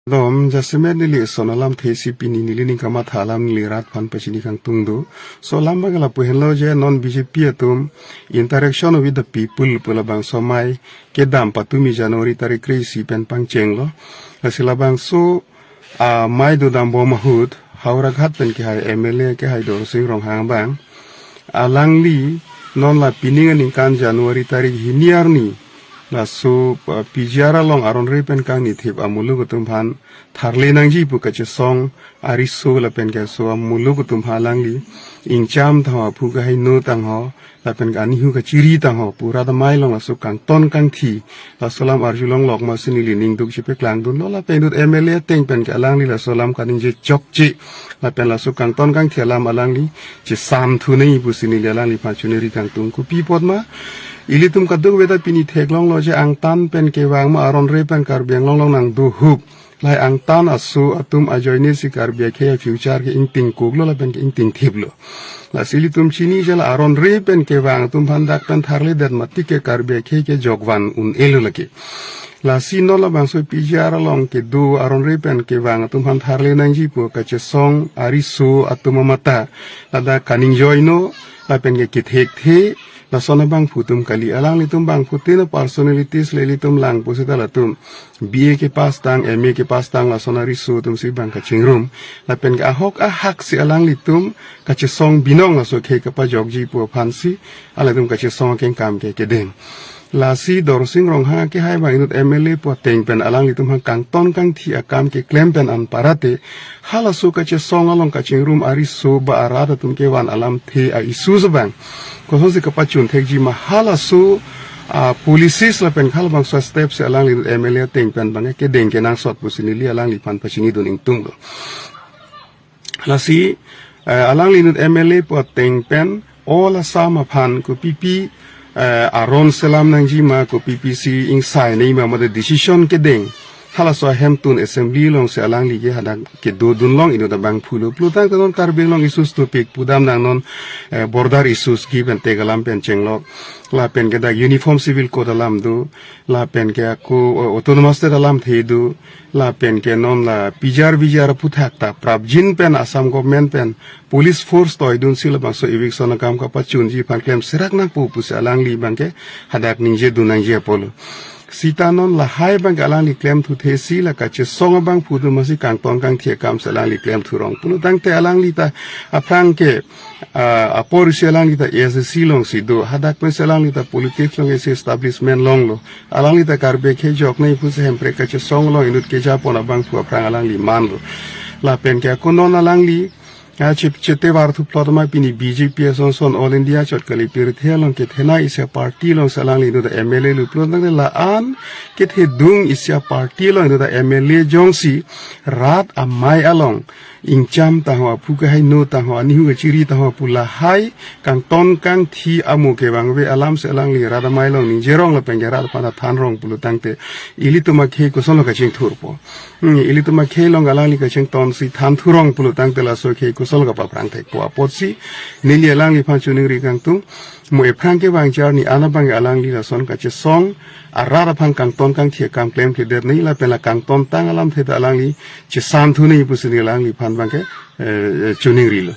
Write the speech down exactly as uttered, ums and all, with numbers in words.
Dom, jasemet neli son alamthe si pini neli ning kamatha alam neli rat aphan pachini kangtung do. So alam abang lapu henlo je non B J P atum interaction with the people pu labangso amei kedam patumi January tarik kre-isi pen pangchenglo. Lasi labangso amei dodambom ahut Howraghat pen kehai M L A kehai Dorsing Ronghang abang, alangli non la pining aningkan January tarik hini arni laso, uh, P G R along aron re pen kangnithip amuluk atum aphan tharle nangji pu kachesong ariso lapen ke laso amuluk atum aphan alangli ingcham tangho, aphu kehingno tangho, lapen ke anihu kachiri tangho pu rat amei along laso kangton kangthi, laso alam arjulonglok ma si neli ning duk chepaklangdunlo. Lapen inut M L A ateng pen ke alangli laso alam kaningje chokche, lapen laso kangton kangthi alam alangli chesam thu nangji pu si neli alangliphan choningri kangtung. Kopi apot ma, ilitum kadokave ta pini theklonglo je angtan pen kevang ma aron re pen Karbi Anglong along nangdohup, lahai angtan aso atum ajoine si Karbi akhei afuture ke ingtingkoklo lapen ke ingtingthiplo. Lasi ilitum chini je la aron re pen kevang atum aphan dak pen tharledet mati ke Karbi akhei ke jokvan un-elo lake. Lasi non labangso P G R along kedo aron re pen kevang atum aphan tharle nangji pu kachesong ariso atum amata ladak kaningjoino lapen ke kethekthe, lason abangphu atum kali. Alanglitum bangphutin a-personalities le ilitum lang pusita latum B A kepass tang, M A kepass tang, lason ariso atum si bang kachingrum. Lapen ke ahok ahak si alanglitum kachesong binong laso akhei kapajokji pu aphan si alangtum kachesong akengkam ke kedeng. Lasi Dorsing Ronghang kehai abang inut M L A pu ateng pen alanglitum aphan kangton kangthi akam keklem pen anparate, halaso kachesong along kachingrum ariso ba arat atum kevan alamthe a-issues abang kosonsi kapachun thekji ma, halaso, ah, policies lapen halabangso step si alangli M L A ateng pen abang kedeng kenangsot pu si neli alangliphan pachinidun ingtunglo. Lasi, eh, alangli inut M L A pu ateng pen all Assam aphan kopipi, eh, aron selam nangji ma, kopipi si ingsai nangji ma, mate decision kedeng halaso ahemtun assembly along si alangli ke hadak kedodunlong inut abangphulo. Pulotangte non Karbi Anglong issues topic pudam nang non, eh, border issues ke pen tek alam pen chenglok. Lapen ke dak Uniform Civil Code alam do. Lapen ke ako, eh, Autonomous State alamthe do. Lapen ke non la P G R V G R aphuthak ta prapjin pen Assam government pen police force toidun si labangso eviction akam kapachunji aphan klem serak nangpo pusi alangli abang ke hadak ningjedun nangji apotlo. Sita non lahai abang ke alangli klemthuthe si la kachesong abangphu atum asi kangton kangthi akam si alangli klemthurong. Pulotangte alangli ta aphrang ke, ah, apor si alangli ta A S D C along si do. Hadak pen si alangli ta politics along isi establishment along lo. Alangli ta Karbi akhei joknei pusi Hemprek kachesong along inut kejapon abangphu aphrang alangli manlo. Lapen ke ako non alangli, ah, chip chete varthu plot ma pini B J P ason son All India chot kali pirthe along kethenei isi a-party along si alangli inut M L A lo. Pulotangte la-an kethedung isi a-party along inut M L A jongsi rat amei along ingcham tangho, aphu kehingno tangho, anihu kachiri tangho pu lahai kangton kangthi amo kevangve alam si alangli rat amei along ningjerong lapen ke rat aphan thanrong pulotangte ilitum akhei kosonlo kachingthurpo. Hmm, ilitum akhei along alangli kachington si thanthurong pulotangte laso akhei kosonlo kapaphrang thekpo apotsi neli alangliphan choningri kangtung. Mo ephrang kevang arni an abang alangli lason kachesong arat aphan kangton kangthi akam klemkledet nangji lapen la kangton tang alamthe ta alangli chesam thu nangji pusi neli alangliphan abang ke, eh, choningrilo.